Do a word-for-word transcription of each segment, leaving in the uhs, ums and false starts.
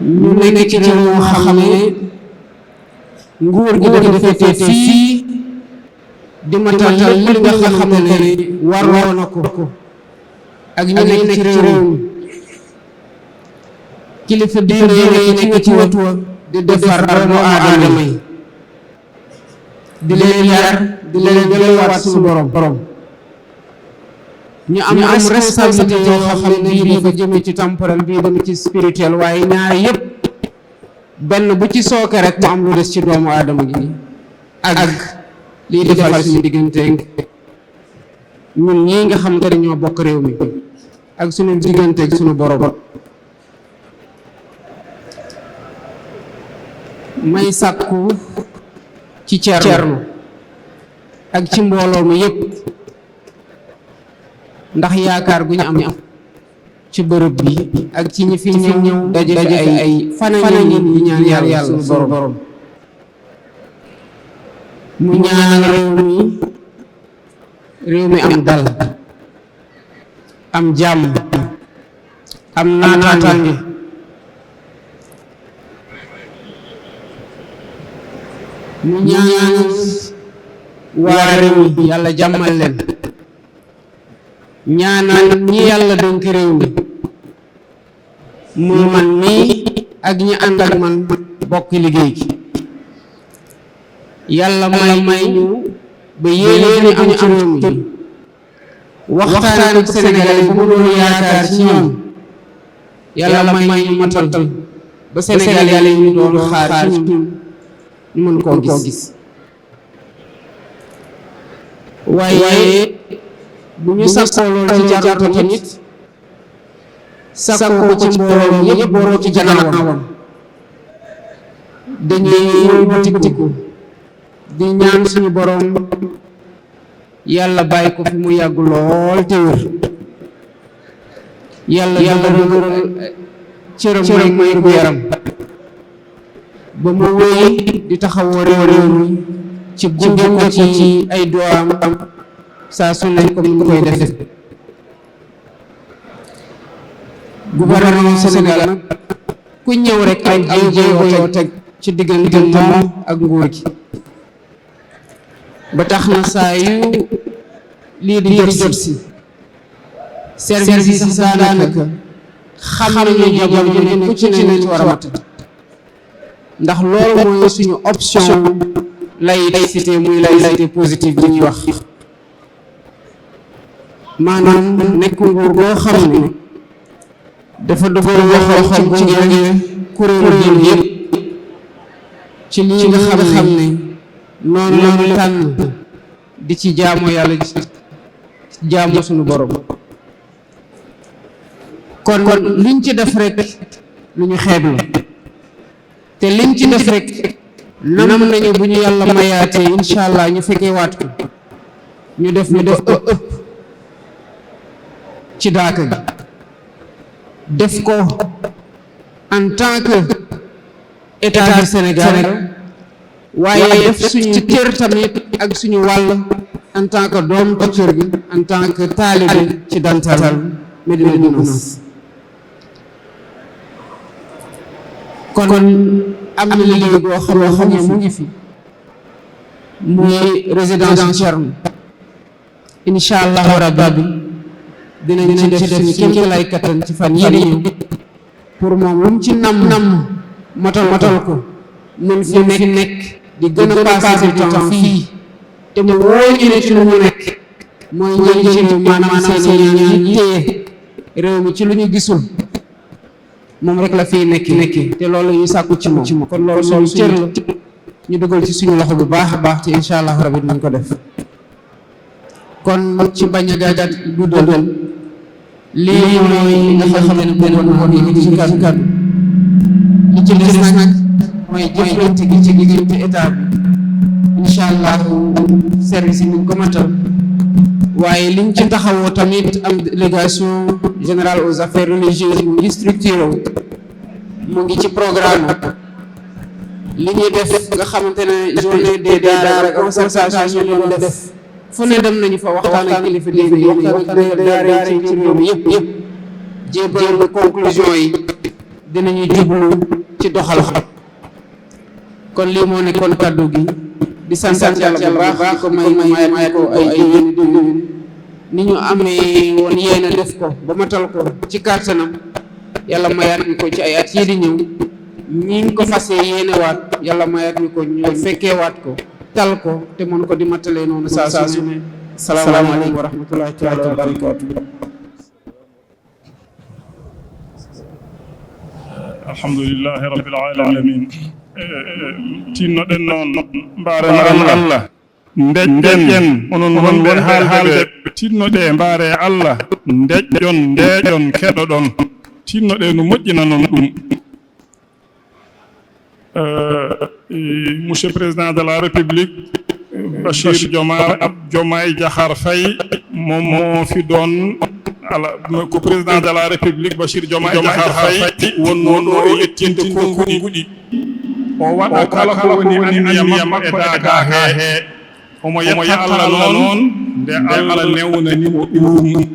Ñu nekk ci réew moo xam ne nguur gi dafa féete fii di matal lépp li nga xamante ne warloo na ko ak ñi nekk ci réew mi. Kilifa diine yi nekk ci wetu wa di defar doomu aadama yi, di leen yar, di leen delluwaat suñu borom. Ñu am am responsabilité yoo xam ne bii dafa jëme ci temporel, bii dem ci spirituel, waaye ñaar yépp benn bu ci sooke rek mu am lu des ci doomu aadama gi ak liy defar suñu diggante ñun ñii nga xam ne ñoo bokk réew mi ak suñu diggante ak suñu borom. May sàkku ci Ceerno ak ci mbooloo mi yépp, ndax yaakaar gu ñu am ci bërëb bi ak ci ñi fi ñëw daje fi ay fan a ngi di ñaan Yàlla suñu borom mu ñaanal réew mi, réew mi am dal, am jàmm, am naataange. Mu ñaanal waa réew mi, Yàlla jàmmal leen. Ñaanal ñi Yàlla dénk réew mi, muy man mii ak ñi ànd ak man bokk liggéey gi. Yàlla may may ñu ba yéene ñu am ci réew mi, waxtaan ak Sénégalais yi bu mu doon yaakaar ci ñoom, Yàlla may ñu matal ba Sénégalais yi ñu doon xaar ci ñun ñu mën koo gis. Waaye bu ñu sàkkoo lool ci Ceerno tamit, sàkkoo ko ci mbooloo yépp, booloo ci gannaawam, dañuy wëlbatiku di ñaan suñu borom Yàlla bàyyi ko fi mu yàgg lool te wér. Yàlla dëgëral cëram, may ko yaram ba mu wéy di taxawoo réew mi ci gunge ko ci ay doom saa su ne comme ni mu koy defee. Gouvernement Sénégal nag, ku ñëw rek ay jéego yoo teg ci diggante moom ak nguur gi. Ba tax na saa yu lii di jot si, service yi sax daanaka xam nañu jamono ju ne ku ci ne li ci war a mat, ndax loolu mooy suñu option laïcité, muy laïcité positive bi ñuy wax. Maanaam nekk nguur goo xam ne dafa dugal loxoom ci gunge kuréelu diine yépp ci lii nga xam ne noonu la ñu tànn di ci jaamu Yàlla, di ci jaamu suñu borom. Kon liñ ci def rek lu ñu xeeb la, te liñ ci def rek nam nañu bu ñu Yàlla mayaatee incha allah ñu fekkee waat ko, ñu def lu ko ëpp ci daaka gi, def ko en tant que État du Sénégal, waaye def suñu cër tamit ak suñu wàll en tant que doom ci kër gi, en tant que taalibe ci Dental Médina Gounass. Kon am na liggéey boo xam ne mu ngi fi, muy résidence Thierno. Incha allahu rabbi dinañ ci def suñu kéem lay kattan ci fan yii di ñëw pour moom lu mu ci nam nam matal matal ko, mun fi nekk di gën a passé du temps fii, te mu wóor ñu ne ci lu mu nekk mooy njëriñ ci réew, maanaam seen ñaan yi téye réew mi ci lu ñu gisul. Moom rek la fiy nekki nekki te loolu la ñuy sàkku ci moom. Kon loolu suñu cër la, ñu dugal ci suñu loxo bu baax a baax te incha allahu rabbi dinañ ko def. Kon ci bañ a gàggat guddal, lii mooy li nga xamante ne bëggoon naa ko yëkkati ci kàddu. Li ci des nag mooy jëflante gi ci diggante état bi, incha allahu service yi ñu ko matal, waaye liñ ci taxawoo tamit am délégation générale aux affaires religieuses mu ngi structuré wu, mu ngi ci programme. Li ñuy def nga xamante ne journée des daara, concertation ñu doon def fu ne dem nañu fa, waxtaan ak kilifa diine yi, waxtaan ak daara yi ci réew mi yëpp yëpp, jébbal conclusion yi. Dinañu jublu ci doxal. Kon lii moo nekkoon kàddu gi. Di santaat Yàlla bu baax, di ko may mu mayaat ñu ko ay déwén déwén. Ni ñu amee woon yéene def ko ba matal ko ci kàttanam, Yàlla mayaat ñu ko ci ay at yii di ñëw. Ñi ngi ko fas yéene waat, Yàlla mayaat ñu ko ñu fekkee waat ko, tal ko, te mën ko di matalee noonu saa su ne. Salaamaaleykum wa rahmatullahi taala wa barakaatuh. Alhamdulillahi rabbil alamin. Eh, eh, tinnoɗen noon mbaaren Allah. Ndeƴƴen onon wonɓe haalde ɓe. Tinnoɗe mbaare Allah. Ndeƴƴon, ndeeƴon, keɗoɗon. Tinnoɗe no moƴƴinanon ɗum. Eh, eh, Monsieur Président de la République, eh, Bachir Diomaye, Diomaye Diakhar Faye, moom moo fi doon ala, ko Président de la République Bachir Diomaye Diakhar Faye wonnoo ɗo e yettinde konnguɗi. O waɗa kala ko woni anniya makko e daakaa hee. Omo yetta Allah noon nde Allah newnani mo ɗum.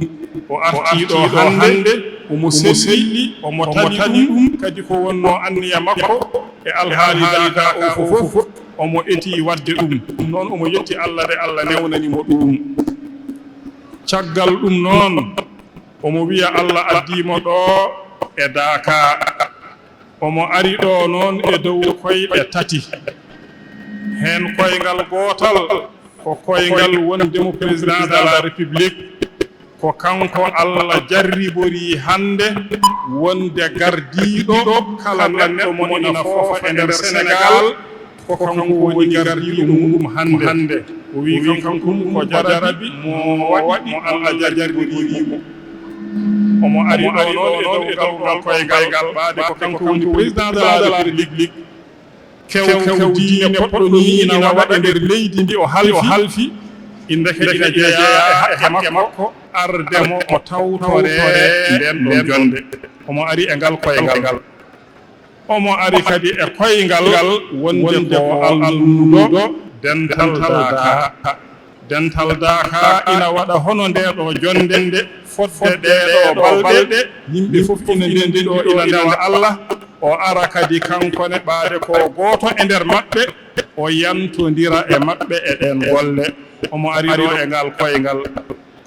O artii ɗo hannde, omo selli, omo tani ɗum, kadi ko wonnoo anniya makko e alhaali daakaa o fof, omo etii waɗde ɗum. Ɗum noon omo yetti Allah nde Allah newnani mo ɗum. Caggal ɗum noon, omo wiya Allah addii mo ɗo e daakaa. Omo ari ɗo noon e dow koyɗe tati. Heen koyngal gootal ko koyngal wonde mo Président de la République, ko kanko Allah jarriborii hannde wonde gardiiɗo kala neɗɗo mo ina foofa e nder Senegaal, ko kanko woni gardiiɗo muɗum hannde. O wii kanko ɗum ko jarabi mo waɗi, mo Allah jarriborii mo. Omo ari ɗo noon e dow ngal koyngal, ɓaade ko kanko woni Président de la République. Kew kew diine poɗɗo nii ina waɗa e nder leydi ndi o halfi, ndeke ina jeyaa e haqqe makko arde mo o tawtoree ndeen ɗoon jonnde. Omo ari e ngal koyngal. Omo ari kadi e koyngal wonde ko almuudo dental daakaa. Dental daakaa ina waɗa hono ndee ɗoo jonnde, fodde ɗee ɗoo balɗe, yimɓe fof ina ndenndi ɗo, ina ndewa Allah. O ara kadi kanko ne ɓaade ko gooto e nder maɓɓe, o yantondira e maɓɓe e ɗeen golle. Omo ari ɗo e ngal koyngal.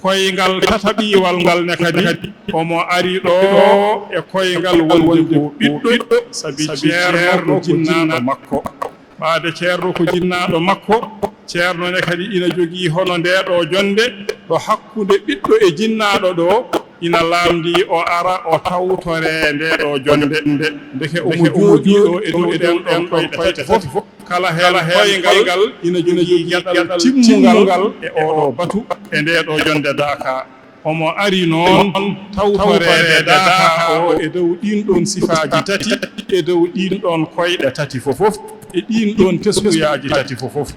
Koyngal tataɓiiwal ngal ne kadi, omo ari ɗo e koyngal wonde ko ɓiɗɗo, sabi Ceerno ko jinnaaɗo makko. Ɓaade Ceerno ko jinnaaɗo makko, Ceerno ne kadi ina jogii hono ndee ɗoo jonnde, ɗo hakkunde ɓiɗɗo e jinnaaɗo ɗo, ina laamndii o ara o tawtoree ndee ɗoo jonnde. Ndeke omo jooɗii ɗo e dow ɗeen ɗoon koyɗe tati fof. Kala heen koyngal ina jogii geɗal timmungal e oo ɗoo batu e ndee ɗoo jonnde daakaa. Omo ari noon tawtoreede daakaa o e dow ɗiin ɗoon sifaaji tati, e dow ɗiin ɗoon koyɗe tati fof, e ɗiin ɗoon teskuyaaji tati fof.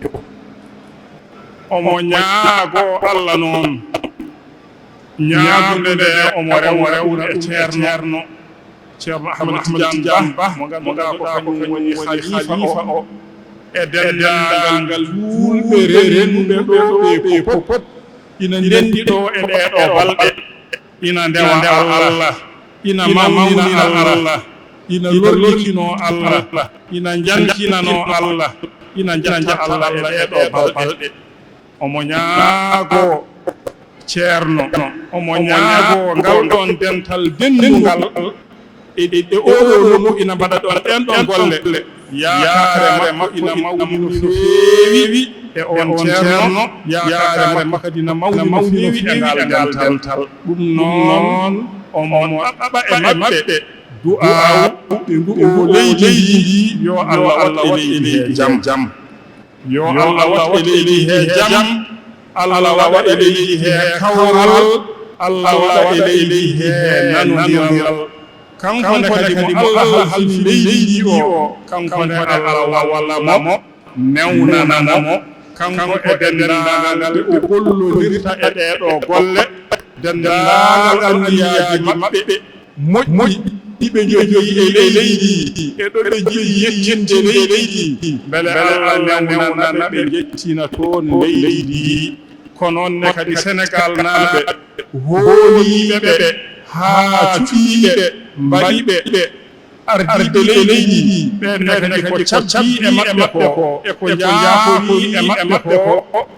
Omo ñaagoo Allah noon, ñaagde nde omo rewra e Ceerno, Ceerno Ahmad Tidiane Bah, mo ngannduɗaa ko kañum woni khalifa o, e denndaangal juulɓe renndunɓe ɗo ɓe fof. Ina ndenndi ɗo e ɗee ɗoo balɗe, ina ndewa Allah, ina mawnina Allah, ina lorlikinoo Allah, ina njantinanoo Allah, ina njetta Allah e ɗee ɗoo balɗe. Omo ñaagoo Ceerno, omo ñaagoo ngal ɗoon dental denndungal e, e, e oo ɗoo nokku ina mbaɗa ɗoon ɗeen ɗoon golle. Yaakaare makko ina mawni no feewi e oon Ceerno, yaakaare makko kadi ina mawni no feewi e ngal dental. Ɗum noon, omo ɗaɓɓa e maɓɓe du'aaw ɓe ndu'oo leydi ndi, yo Allah waɗ e leydi hee jam. Yo Allah waɗ e leydi hee jam, Allah waɗa e leydi hee kawral, Allah waɗa e leydi hee nanondiral. Kanko ne kadi mo Allah halfini leydi ndi o, kanko ne Allah walla mo, newnana mo, kanko e denndaangal ɓe o gollondirta e ɗee ɗoo golle, denndaangal anniyaaji maɓɓe moƴƴi ɗi ɓe njogii e leydi ndi, e ɗo ɓe njiɗi yettinde leydi ndi, mbele Allah newnana ɓe njettina toon leydi ndi. Ko noon ne kadi Senegaalnaaɓe hooliiɓe ɓe haa cuɓii ɓe, mbaɗi ɓe, Ardiiɓe leydi ndi, ɓeen ne kadi ko cabbii e maɓɓe ko, e ko njaafori e maɓɓe ko,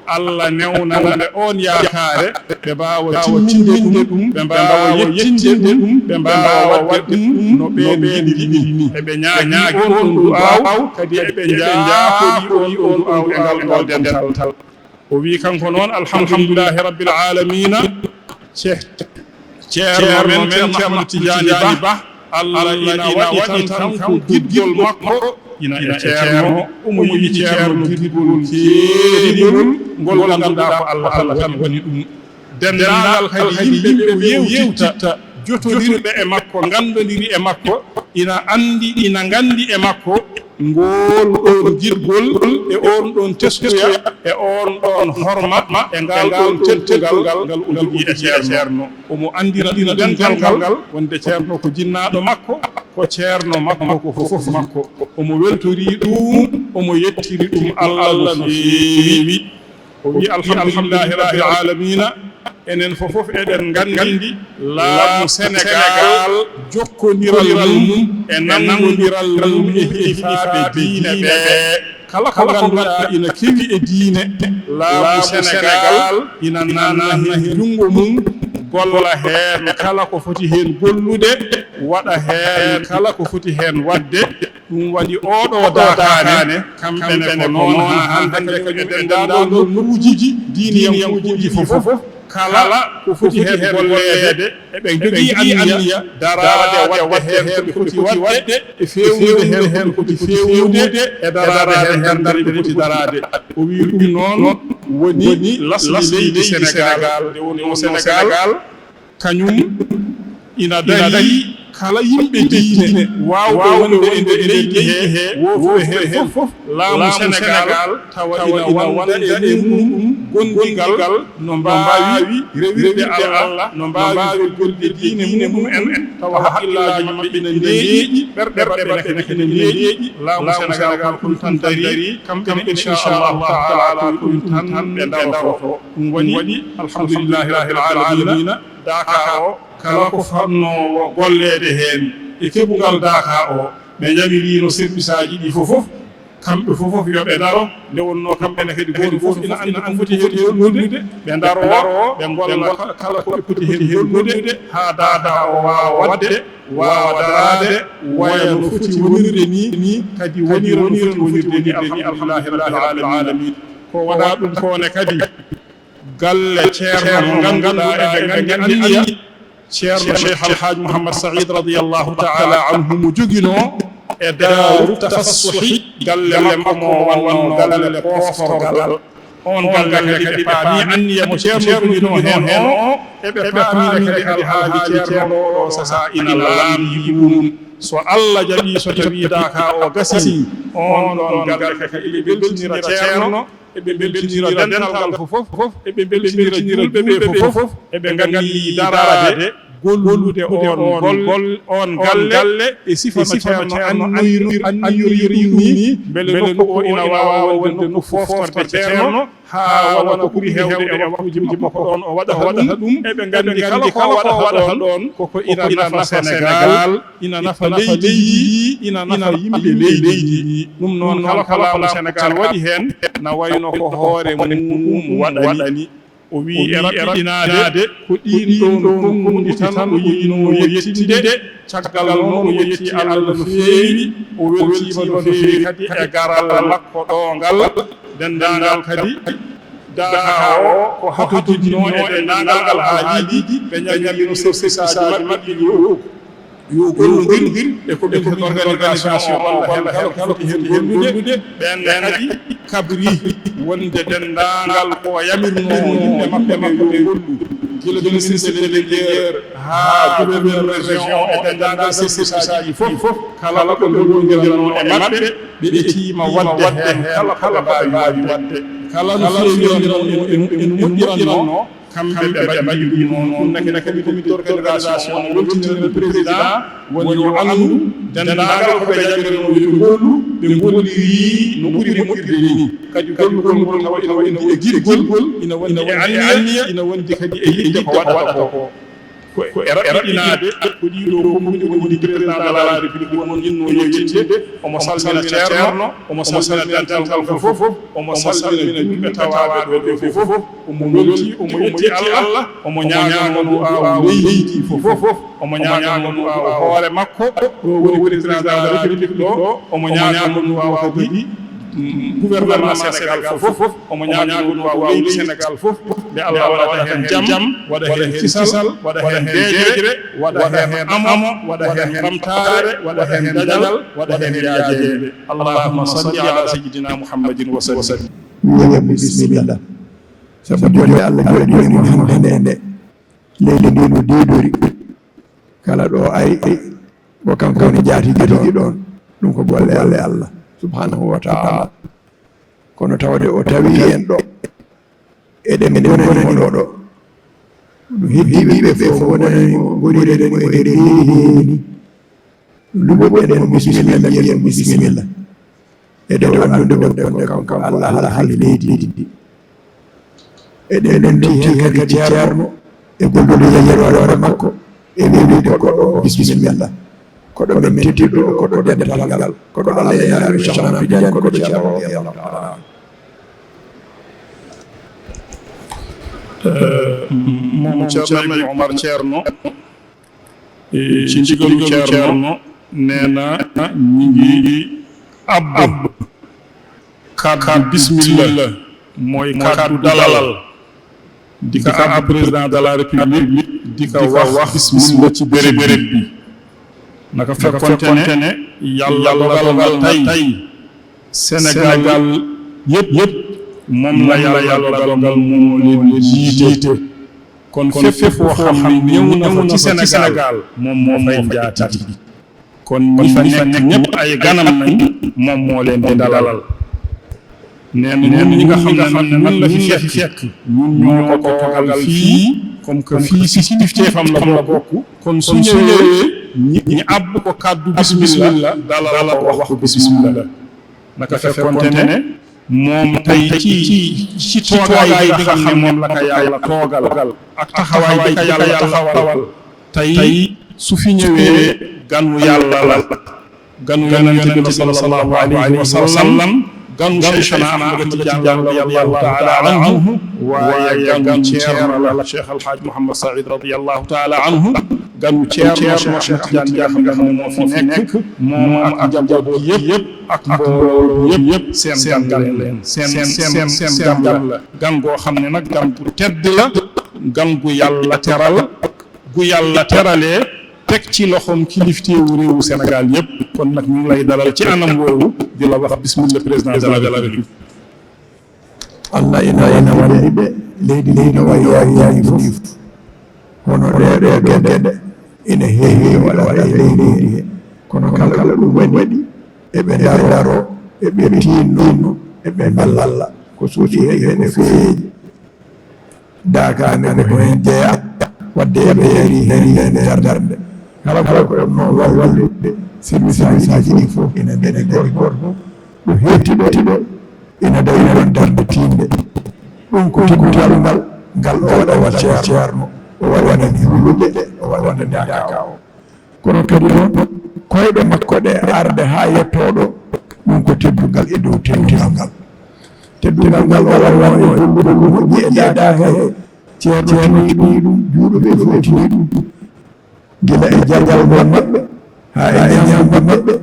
Allah newnana ɓe oon yaakaare, ɓe mbaawa timminde ɗum, ɓe mbaawa yettinde ɗum, ɓe mbaawa waɗde ɗum no ɓeen njiɗiri ni. Eɓe ñaagii oon ɗoon du'aaw, kadi eɓe njaafori oon ɗoon du'aaw e ngal ɗoo dental. O wiyi kanko noon, "Alhamdulillahi Rabbil Aalamiina." Ce-, Ceerno men, Ceerno Ahmad Tijaani Bah, Allah ina waɗi tan kanko giɗgol makko, ina e Ceerno, omo yiɗi Ceerno giɗgol keerigol, ngol ngannduɗaa ko Allah tan woni ɗum. Denndaangal kadi yimɓe ɓe o yeewtitta, jotondirɓe e makko, nganndondiri e makko, ina anndi, ina nganndi e makko, ngol ɗoon giɗgol e oon ɗoon teskuya e oon ɗoon horma e ngal ɗoon teddugal ngal o jogii e Ceerno. Omo anndina ɗum dental ngal wonde Ceerno ko jinnaaɗo makko, ko Ceerno makko, ko fof makko. Omo weltori ɗum, omo yettiri ɗum Allah no feewi. O wiyi, "Alhamdulillahi Rabbil Aalamiina." Enen fof eɗen nganndi laamu Senegaal jokkondiral mum e nanngondiral mum e hilifaaɓe diine ɓe. Kala ko ngannduɗaa ina kewi e diine, laamu Senegaal ina nanna heen junngo mum, golla heen kala ko foti heen gollude, waɗa heen kala ko foti heen waɗde. Ɗum waɗi ooɗoo daakaane, kamɓe ne ko noon haa hannde kañum e denndaangal nokkuuji diiniyankuuji fof, kala ko foti heen golleede, eɓe njogii anniya daraade, waɗde heen ko ɓe poti waɗde, e feewnude heen ko ɓe poti feewnude, e daraade heen darnde ɓe poti daraade. O wiyi ɗum noon woni lasli leydi Senegaal, nde wonnoo Senegaal, kañum ina darii kala yimɓe diine waawɓe wonde e nder leydi he, wootuɓe heen fof, laamu Senegaal tawa ina wonda e mum gondigal no mbaawi rewirde Allah, no mbaawi golle diine mum en, tawa haqqillaaji maɓɓe ina ndeeƴi, ɓerɗe maɓɓe ne kadi ina ndeeƴi. Laamu Senegaal ko ɗum tan darii, kamɓe ne, inchallahu taala, ko ɗum tan ɓe ndarotoo. Ɗum waɗi, alhamdulillahi rabbil aalamiina, Daaka o, kala ko fotnoo golleede heen e keɓungal Daaka o, ɓe njamiriino serwisaaji ɗi fof fof, kamɓe fof fof yo ɓe ndaro, nde wonnoo kamɓe ne kadi gooto fof ina anndi ko foti heen gollude, ɓe ndaro, ɓe ngolla kala ko ɓe poti heen gollude, haa Daaka o waawa waɗde, waawa daraade, waya no foti wonirde ni, ni kadi wonira no foti wonirde ni, alhamdulillahi rabbil aalamiina. Ko waɗaa ɗum ko ne kadi, galle Ceerno mo ngannduɗaa eɗen nganndi anniya Ceerno Cheikh Al Hadj Mouhammad Saïd radiyallahu taala anhu mo joginoo e daaru tafassuhi, galle makko mo wonnoo galle poftorgal. On galle kadi ɓe paami anniya mo Ceerno joginoo heen o, eɓe paami kadi alhaali Ceerno o ɗo sasa ina laamɗi ɗum. So Allah jaɓii, so tawii Daaka o gasii, on ɗon galle kadi eɓe mbeltinira Ceerno, eɓe mbeltinira dental fof fof, eɓe mbeltinira julɓe ɓe fof fof, eɓe nganndi daraade gollude on gol-, on galle e sifa no Ceerno annoyru-, anniyorii ɗum ni, mbele nokku o ina waawa wonde nokku foftorde Ceerno, haa wona ko ɓuri heewde e waktuuji makko ko ɗoon o waɗata ɗum. Eɓe nganndi kala ko waɗata ɗoon, ko ko ina nafa Senegaal, ina nafa leydi ndi, ina nafa yimɓe leydi ndi. Ɗum noon, kala ko laamu Senegaal waɗi heen, na wayno ko hoore mum waɗani. O wiyi e raɓɓiɗinaade ko ɗiin ɗoon konnguɗi tan o yiɗnoo yettinde. Caggal noon o yetti Allah no feewi, o weltiima no feewi kadi e garal makko ɗo ngal. Denndaangal kadi Daaka o ko hatojinoo e denndaangal alhaaliiji, ɓe ñaññalino service aji maɓɓe ɗi yo, yo gollondir e comité d'organisation o, walla heen kala ko foti heen gollude. Ɓeen ne kadi kabri wonde denndaangal ko yamirnoo yimɓe maɓɓe ɓe yo ngollu, gila ministre de l'intérieur haa gouverneur région o e denndaangal service aji fof fof, kala ko ɓe ngolliranoo e maɓɓe, ɓe etiima waɗde heen kala ko ɓe mbaawi waɗde. Kala no feewirannoo, eno, eno, eno moƴƴirannoo, kamɓe ɓe mbaɗi ɗum noon. Ɗum ne kadi comité d'organisation o weltinira président, woni yo anndu denndaangal ko ɓe jaɓiranoo yo ɓe ngollu, ɓe ngolliri no ɓuri moƴƴude ni. Kadi gollugol ngol tawa ina wondi e giɗgol, ina wondi e anniya, ina wondi kadi e yiɗde ko waɗata ko. Ko e raɓɓiɗinaade ko ɗiɗo konnguɗi woni président de la République won inno yettinde, omo salmina ceerno, omo salmina dental ngal fof, omo salmina julɓe tawaaɓe ɗo ɓe fof, omo welti, omo yetti Allah, omo ñaagano du'aawu leydi fof, omo ñaagano du'aawu hoore makko, ɗo woni président de la République ɗo, omo ñaagano du'aawu kadi gouvernement Sénégal fof, omo ñaagano du'aawu leydi Sénégal fof, nde Allah waɗata heen jam, waɗa heen kisal, waɗa heen deeƴre, waɗa heen amo, waɗa heen ɓamtaare, waɗa heen dañal, waɗa heen yaajeende. Allahumma salli ala sayyidina Muhammadin wa sallim. Wiya bisimilla. Sabu jonde Allah jooɗi e mum hannde nde. Leydi ndi no diidori. Kala ɗo ari, ko kanko woni jaatigi ɗon. Ɗum ko golle Allah subhanahu wa ta'ala. Kono tawde o tawi en ɗo, eɗen ngonani mo ɗo. No heddiiɓe ɓe fof ngonani mo, ngonirani mo e nder leydi heeni. Luɓoɗen mo bisimilla, mbiyen mo bisimilla. E dow anndude wonde ko kanko Allah halfini leydi ndi. Eɗen noddi heen kadi ceerno e gollude yeeroore makko e wiide ko ɗo bisimilla. Ko ɗo men tedduɗo, ko ɗo dental ngal, ko ɗo Allah yeeroore Cheikh Ahmad Tidiane, ko ɗo ceerno radiyallahu ta'ala anhu. Eh, mo, mo Ceerno Ibn Omar Ceerno, e ci ndigalu Ceerno, nee na ñi ngi àbb kàddu bismillah, mooy kàddu dalal, di ko àbb président de la République, di ko wax bismillah ci béréb bi. Naka fekkonte ne Yàlla dogal na tey Sénégal yépp, yépp moom la Yàlla dogal moo leen jiite. Kon fépp foo xam ne ñëw na fa ci Sénégal, moom moo fay njaati. Kon ñi fa nekk ñépp ay ganam nañ, moom moo leen di dalal. Nee na ñun ñi nga xam ne nag ñun la fi fekk, ñun ñoo ko toogal fii, comme que fii si kilifteefam la bokk. Kon su ñëwee, ñi, ñi àbb ko kàddu bismillah, dalal ko, wax ko bismillah. Naka fekkonte ne moom tey ci, ci, ci toogaay bi nga xam ne moom la ko Yàlla toogal, ak taxawaay bi ko Yàlla taxawal, tey su fi ñëwee, ganu Yàlla la, ganu Yonent bi la sallallahu alayhi wa sallam, ganu Cheikhna Ahmad Tidiane radiyallahu ta'ala anhu, waaye ganu Ceerno la, Cheikh Al Hadj Mouhamed Saïd radiyallahu ta'ala anhu, ganu Ceerno Cheikh Ahmad Tidiane bi nga xam ne moom moo fi nekk, moom ak njaboot yépp, ak mbooloo yépp, seen gan la, seen, seen, seen, seen gan la. Gan goo xam ne nag gan gu tedd la, gan gu Yàlla teral, gu Yàlla teralee, teg ci loxoom kilifteewu réewu Sénégal yépp. Kon nag ñu ngi lay dalal ci anam woowu, di la wax bismillah, président de la République. Allah ina, ina walli ɓe, leydi, leydi no wayi, wayi, wayi fof. Kono ɗee, ɗee geɗe ina heewi waɗata e leydi he. Kono kala ɗum waɗi, eɓe ndaro, eɓe tinno, eɓe mballa. Ko suuɗi he, he no feewi. Daakaande ko heen jeyaa, wadde eɓe yari, yari heen darnde. Kala, kala ko ɗum noon wallude, service aji ɗi fof ina ndeni gooto, gooto fof. Ɗo heewti ɗo, ina dañi ɗon darnde tiiɗnde. Ɗum ko teddugal ngal, ngal o waɗani ceerno, o waɗani julɓe, o waɗani daaka o. Kono kadi noon, koyɗe makko ɗe arde haa yettoo ɗo, ɗum ko teddugal e dow teddugal ngal. Teddugal ngal o waɗno e hollude ɗum moƴƴi e daaka he. Ceerno tini ɗum, juuɗo ɓe fof tini ɗum. Gila e jargol ngol maɓɓe, haa e ñaamdu maɓɓe,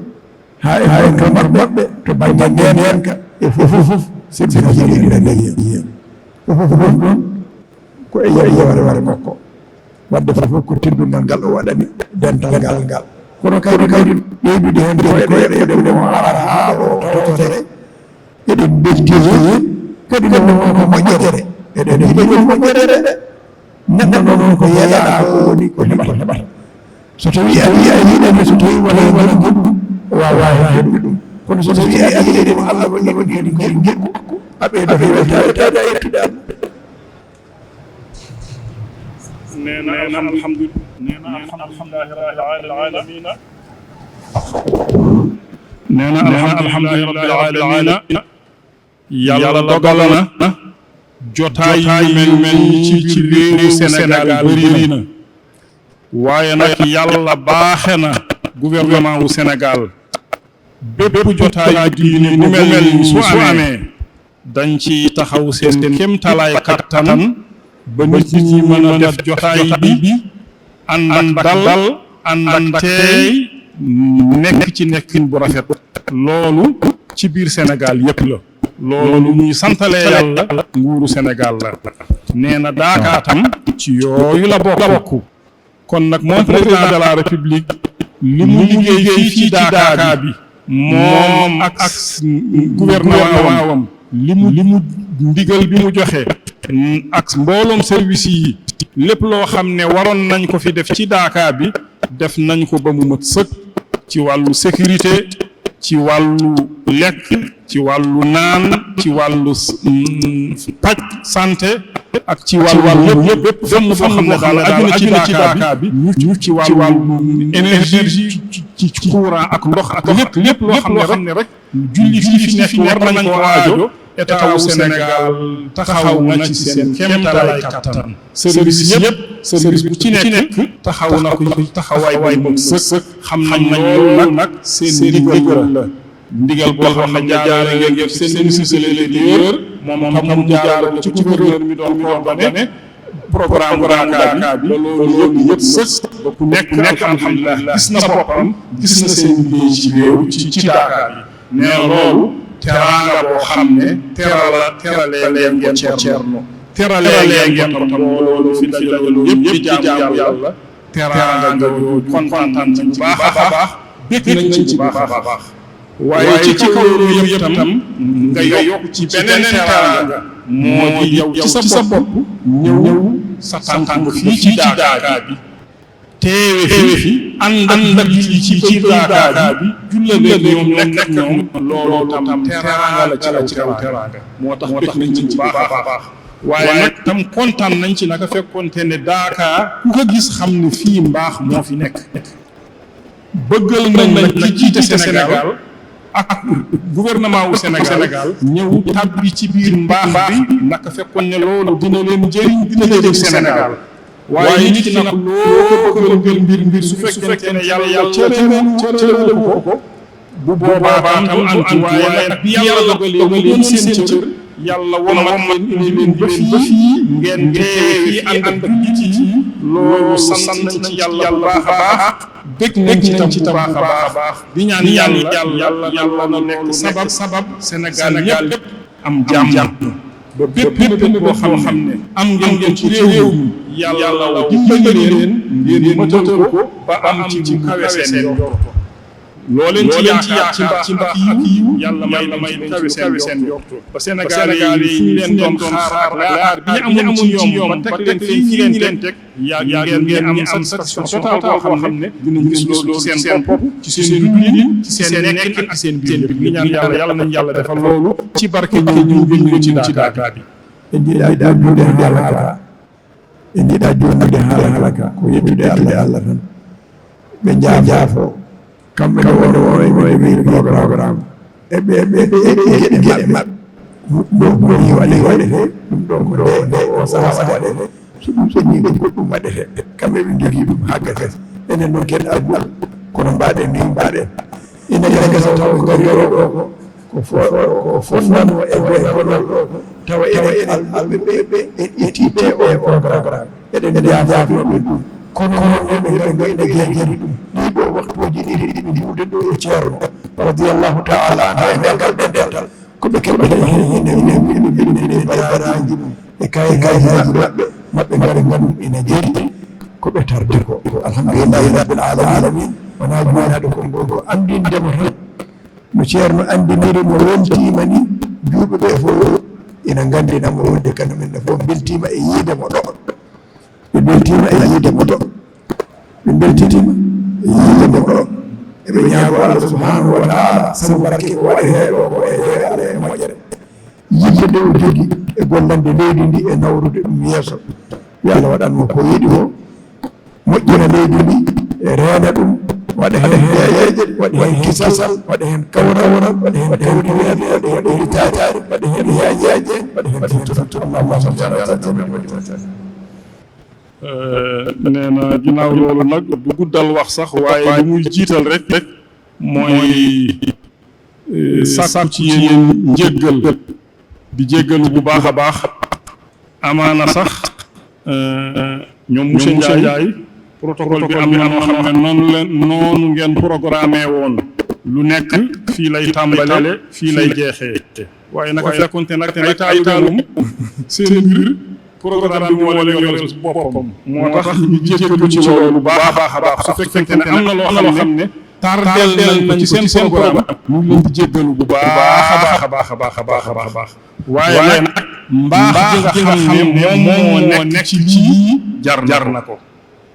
haa e ngonka maɓɓe, to bannge ndeenka, e fof, fof, fof, sirkaaji ɗi ina dañi heen. Fof, fof, fof ɗum, ko e yew-, yewtere makko. Wadde fof, fof ko teddungal ngal o waɗani dental ngal ngal. Kono kadi, kadi ɓeydude heen kadi ko e ɗum o ara haa ɗo tawtore. Eɗen mbeltii heen, kadi noon ko moƴƴere. Eɗen njiɗi ɗum moƴƴere de. Neɗɗo noon ko yeɗaa ko woni ko heɓata, heɓata. So tawii a wii a yiɗani, so tawii wonaa wona goɗɗum, o waawaa heɓde ɗum. Kono so tawii a yiɗani mo Allah waɗi, waɗi kadi ngel ngeɗu, a ɓeydoto weltaare, taade a yettude Allah. Nee na alhamdu-, nee na alhamdulillahi rabbil alamina. Nee na alhamdulillahi rabbil alamina. Yàlla dogal na jotaay yu mel nii ci biir réewu Sénégal bëri na. Waaye nag, Yàlla baaxe na gouvernement wu Sénégal. Bépp jotaayu diine bu mel ni su amee, dañ ci taxaw seen kéemtalaay kàttan ba nit ñi mën a def jotaay bi ànd ak dal, ànd ak teey, nekk ci nekkin bu rafet. Loolu ci biir Sénégal yépp la. Loolu lu ñuy santale Yàlla nguuru Sénégal la. Nee na Daaka tam ci yooyu la bokk. Kon nag, moom, président de la République, li mu liggéey fii ci Daaka bi, moom ak gouvernement wam, li mu, li mu ndigal bi mu joxe, ak mbooloom service yi, lépp loo xam ne waroon nañ ko fi def ci Daaka bi, def nañ ko ba mu mat sëkk, ci wàllu sécurité, ci wàllu lekk, ci wàllu naan, ci wàllu s-, mm, paj, santé, ak ci wàllu yëpp, yëpp, fépp foo xam ne daal aju na ci Daaka bi, ñu, ñu ci wàllu énergie, ci, ci courant ak ndox ak lépp, lépp loo xam ne rek jullit yi fi nekk war nañ ko aajo, état wu Sénégal taxaw na ci seen kéemtalaay kàttan. Service yëpp, service bu ci nekk taxaw na ko ci taxawaay bu mat sëkk. Xam nañ loolu nag seen ndigal la. Ndigal boo xam ne jaarale ngeen ko ci seen ministre de l'Intérieur, moom tam mu jaarale ko ci gouverneur mi doon coordonné programme Daaka bi, ba loolu yëpp sës, ba ku nekk, alhamdulilah, gis na boppam, gis na seen liggéey ci réew, ci, ci Daaka bi. Nee na loolu teraanga boo xam ne terala, teralee ngeen ko Ceerno, teralee ngeen ko tam mbooloo fi dajaloo yëpp di jaamu Yàlla. Teraanga jooju kontaan nañ ci bu baax a baax, bég nañ ci bu baax a baax. Waaye ci kaw loolu yëpp tam, nga yokk ci beneen teraanga, moo di yow ci sa bopp ñëw sa tànk fii ci Daaka bi, teewe fi, ànd ak jullit yi ci biir Daaka bi, jullale ñoom, nekk ak ñoom, loolu tam teraanga la ci kaw teraanga. Moo tax bég nañ ci bu baax a baax. Waaye nag tam kontaan nañ ci, naka fekkoonte ne Daaka ku ko gis xam ne fii mbaax moo fi nekk. Bëggal nañ nag ki jiite Sénégal ak gouvernement wu Sénégal ñëw tàbbi ci biir mbaax bi, naka fekkoon ne loolu dina leen jëriñ, dina jëriñ Sénégal. Waaye nit ki nag loo ko bëggal mbir, mbir, mbir, su fekkente ne Yàlla cërale, cërale ko ko, bu boobaa tam antu. Waaye nag bi Yàlla dogalee mu doon seen cër, Yàlla wommat leen, indi leen ba fii, ngeen teewe fii ànd ak jullit yi, loolu sant nañ ci Yàlla bu baax a baax, bég nañ ci tam bu baax a baax. Di ñaan Yàlla, Yàlla, Yàlla na nekk sabab, sabab Sénégal yépp am jàmm, ba bépp mébét boo xam ne am ngeen ko ci réew mi, Yàlla dimbali leen, ngeen mëtal ko ba am ci lu kawe seen njort. Loo leen ci yaakaar ci mbaax, ci mbaax ak yiw, Yàlla may leen ci lu kawe seen njort. Ba Sénégal yi fi ñu leen doon xaar ak yaakaar bi ñu amoon ci ñoom, ba teg leen fii ñu leen teg, yaa, yaa ngeen am satisfaction totale boo xam ne dinañ gis loolu ci seen bopp, ci seen dundin, ci seen nekkin ak seen biir. Ñu ñaan Yàlla, Yàlla nañ Yàlla defal loolu ci barke ñëw ñu ngi ñëw ci Daaka bi. En njiɗaa juuɗe haa halaka. En njiɗaa juuɗe haa halaka. Ko yettude Allah, Allah tan. Ɓe njaafo. Kamɓe ne won won e programme. E ɓe, ɓe, ɓe, ɓe, geɗe maɓɓe. Mo, mo, mo, ni waɗe, waɗete. Ɗum ɗo ko ɗo, ɗo, o saha waɗete. So ɗum sonni, ko goɗɗum waɗete. Kamɓe ɓe njogii ɗum haa gasa. Enen noon ken aduna. Kono mbaɗen ni, mbaɗen. Ina gasa taw ko ngari ɗo ko. Ko fo-, ko fonnano e goye kono tawa enen alɓe ɓe, ɓe, ɓe ƴetti te o e programme. Eɗen njaafno ɓe ɗum. Kono noon ɓe, ɓe, ɓe, ɓe ene jeejeri ɗum. Ɗii ɗo waktuuji ɗiɗi ɗiɗi ɗiɗi ɗiɗi ɗo e Ceerno, radiyallahu ta'ala anhu, e ngal dental. Ko ɓe keɓata heen, heen, heen, heen, heen, heen, heen, baaraaji mum. E kay, kay, maɓɓe, maɓɓe ngara ngam ene jeeyi ko ɓe tardi ko. Alhamdulillahi rabbil alamin. Wonaa juulaaɗo ko ngol ko anndindemo tan. No Ceerno anndiniri mo wontiima ni, juuɓe ɓe fof ina nganndina mo wonde kañum en ne fof mbeltiima e yiide mo ɗo. Ɓe mbeltiima e yiide mo ɗo. Ɓe mbeltiima e yiide mo ɗo. Eɓe ñaago Allah subhanahu wa ta'ala, sabu barke ko waɗi hee ɗo ko e heewe Allah e moƴƴere. Yiɗde nde o jogi e gollande leydi ndi e nawrude ɗum yeeso. Yo Allah waɗan mo ko yiɗi ko. Moƴƴina leydi ndi, e reena ɗum, waɗa heen jeeyeeje, waɗa heen kisal, waɗa heen kawral, waɗa heen kawriweeɓe, waɗa heen ritaaji, waɗa heen yaajeeje, waɗa heen tuttu. Allahumma salli ala sayyidina Muhammad. Eh, nee na ginnaaw loolu nag, du guddal wax sax, waaye li muy jiital rek, rek mooy, eh, sàkku ci yéen njéggal, di jéggalu bu baax a baax. Amaana sax, eh, ñoom monsieur Ndiaye, protocole bi am na noo xam ne noonu leen, noonu ngeen programmé woon. Lu nekk fii lay tàmbale, fii lay jeexee. Waaye naka fekkonte nag te ay taalibe moom seen mbir, programme bi moo leen yoral boppam. Moo tax ñu jéggalu ci loolu bu baax a baax a baax. Su fekkente ne am na loo xam ne tardeel nañ ko ci seen programme, ñu ngi leen di jéggalu bu baax a baax a baax a baax a baax a baax. Waaye nag, mbaax gi nga xam ne moom moo nekk ci lii, jar na ko.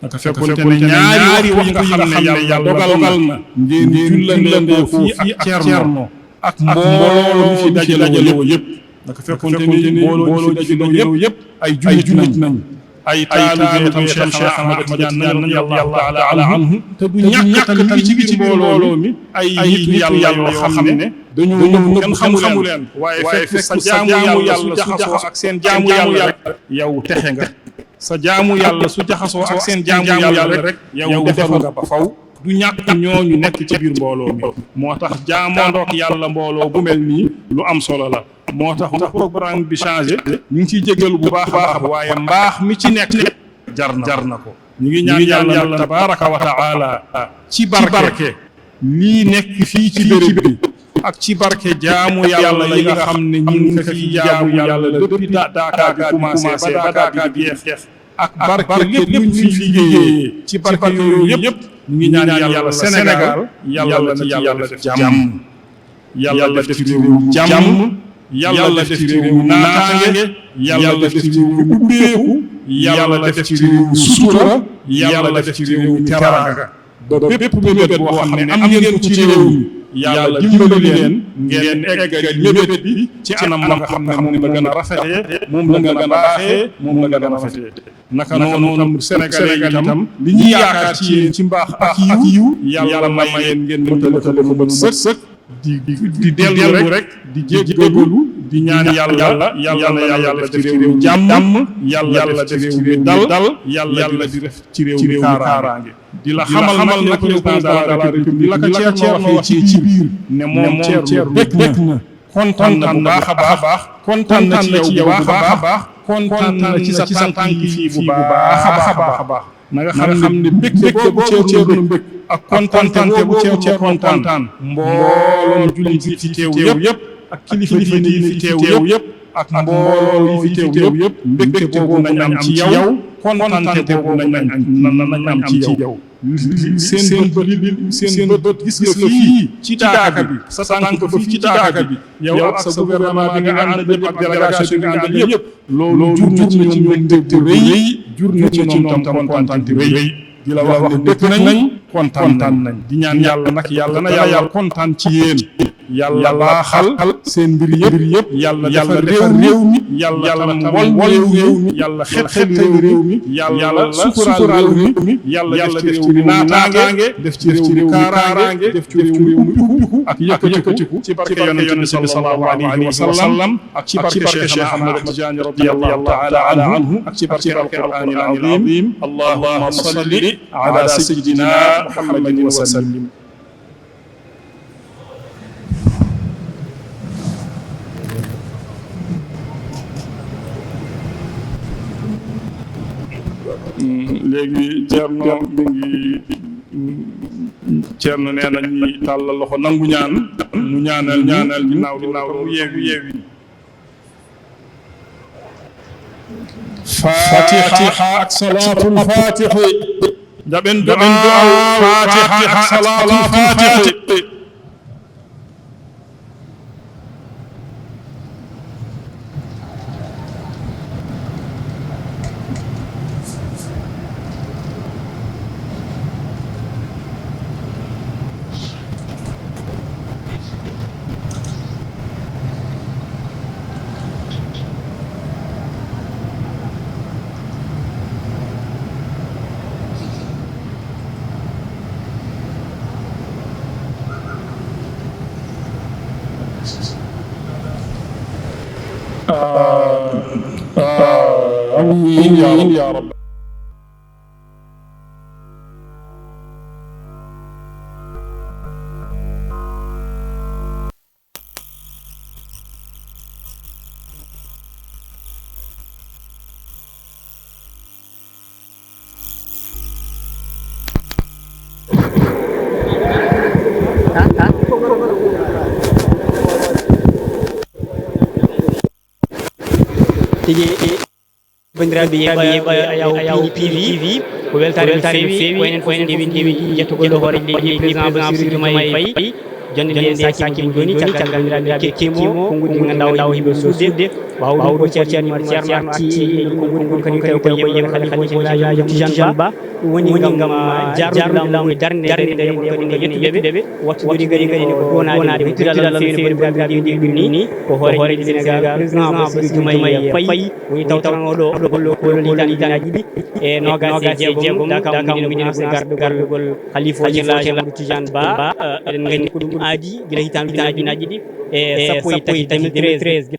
Naka fekkonte ne ñaari waxtu yi nga xam ne Yàlla dogal na ngeen jullandoo ko fii ak Ceerno ak mbooloo mi fi dajaloo yépp. Naka fekkonte ne mbooloo mi fi dajaloo yépp ay jullit nañ, ay taalibe tam Cheikh Ahmad Tidiane nañ, radiyallahu taala anhu. Te du ñàkk tam ñi ci biir mbooloo mi ay nitu Yàlla yoo xam ne dañoo nëbbu, kenn xamu leen, waaye fekk sa jaamu Yàlla su jaxasoo ak seen jaamu Yàlla rek, yow texe nga. Sa jaamu Yàlla su jaxasoo ak seen jaamu Yàlla rek, yow defaru nga ba faw. Du ñàkk ñooñu nekk ci biir mbooloo mi. Moo tax jaamandook Yàlla mbooloo bu mel nii lu am solo la. Moo tax bu programme bi changé, ñu ngi ciy jéggalu bu baax a baax, waaye mbaax mi ci nekk jar na, jar na ko. Ñu ngi ñaan Yàlla tabaaraka wa taala ci barke lii nekk fii ci béréb bi, ak ci barke jaamu Yàlla yi nga xam ne ñu ngi ko fi jaamu Yàlla depuis da-, Daaka bi commencé ba Daaka bi di jeex, ak barke lépp luñ fi liggéeyee, ci barke yooyu yépp ñu ngi ñaan Yàlla Sénégal, Yàlla na ci Yàlla def jàmm. Yàlla def ci réew mi jàmm, Yàlla def ci réew mi naataange, Yàlla def ci réew mi ubbeeku, Yàlla def ci réew mi sutura, Yàlla def ci réew mi teraanga. Ba bépp mébét boo xam ne am ngeen ko ci réew mi, Yàlla dimbali leen, ngeen eggali mébét bi ci anam ma nga xam ne moom la gën a rafetee, moom la gën a baaxee, moom la gën a rafetee. Naka noonu tam, Sénégalais yi tam, li ñuy yaakaar ci yéen ci mbaax ak yiw, Yàlla may leen ngeen mëtale ko ba mu mat sëkk. Di, di, di dellu rek, di jéggalu, di ñaan Yàlla, Yàlla na Yàlla def ci réew mi jàmm, Yàlla def ci réew mi dal, Yàlla di def ci réew mi kaaraange. Di la xamal nag, yow président de la République, la ko Thierno waxee ci biir, ne moom Thierno bég na, kontaan na bu baax a baax, kontaan na ci yow bu baax a baax, kontaan na ci sa tànk yi fii bu baax a baax a baax. Na nga xam ne mbégte boobu Ceerno bég ak kontante boobu Ceerno kontaan, mbooloom jullit yi fi teew yépp ak kilifa diine yi fi teew yépp ak mbooloo yi fi teew yépp, mbégte boobu nañ am ci yow, kontante boobu nañ am, na, na, nañ am ci yow. Seen bët, seen bët gis nga fii ci Daaka bi, sa tànk ba fii ci Daaka bi, yow ak sa gouvernement bi nga àndal yépp ak délégation bi nga àndal yépp, loolu jur na ci ñoom mbégte bu rëy, jur na ci ñoom tam kontaan bu rëy. Di la wax ne bég nañ, kontaan nañ. Di ñaan Yàlla nag, Yàlla na Yàlla kontaan ci yéen. Yàlla baaxal seen mbir yépp, Yàlla defar réew mi, Yàlla tam wal réew mi, Yàlla xettali réew mi, Yàlla suturaal réew mi, Yàlla def ci réew mi naataange, def ci réew mi kaaraange, def ci réew mi ubbiku ak yëkkatiku ci barke Yonent bi sallallahu alayhi wa sallam. Ak ci barke Cheikh Ahmad Tidiane radiyallahu taala anhu, ak ci barke Alqur'anil Azim. Allahumma salli ala sayyidina Muhammadin wa sallim. Mm, léegi Ceerno mi ngi, mm, Ceerno nee na ñi tàllal loxo nangu ñaan, mu ñaanal, ñaanal ginnaaw, ginnaaw mu yeewi, yeewi. Fatiha ak Salaatul Fatihi. Jaɓen du'a Fatiha ak Salaatul Fatihi. آمين يا رب. Tigi bandiraɓe yeɓa yeɓa ayaw pini pini ko weltare no fewi ko enen fof ndewi ndewi jettogol ɗo hoore leydi président Bassirou Diomaye Faye. Jonde nde saki mo joni caggal bandiraɓe kettimo konguɗi ganduɗa o yiɓe sudde. Ɓawo ɗum ko ceerno ceerno arti konguɗi kadi tawi ko yeɓa yeɓa khalifa général Tijane Ba. Ɗum woni gam jarnude laamu e darnde darnde darnde kadi nde yettude ɓe. Wattu joni kadi kadi ko wonade huttidal Allah feere bandiraɓe ɗiɗi ɗiɗi ni ko hoore leydi Sénégal président Bassirou Diomaye Faye woni tawtoranoɗo ɗo gollo kolo litani tanaji ɗi e nogas e jeegom daka mo gine gine garɗugol khalifa o ceerno Amadou Tidiane Ba. Eɗen gandi ko ɗum aadi gila hitande ujunnaji ɗiɗi e sappo e tati deux mille treize.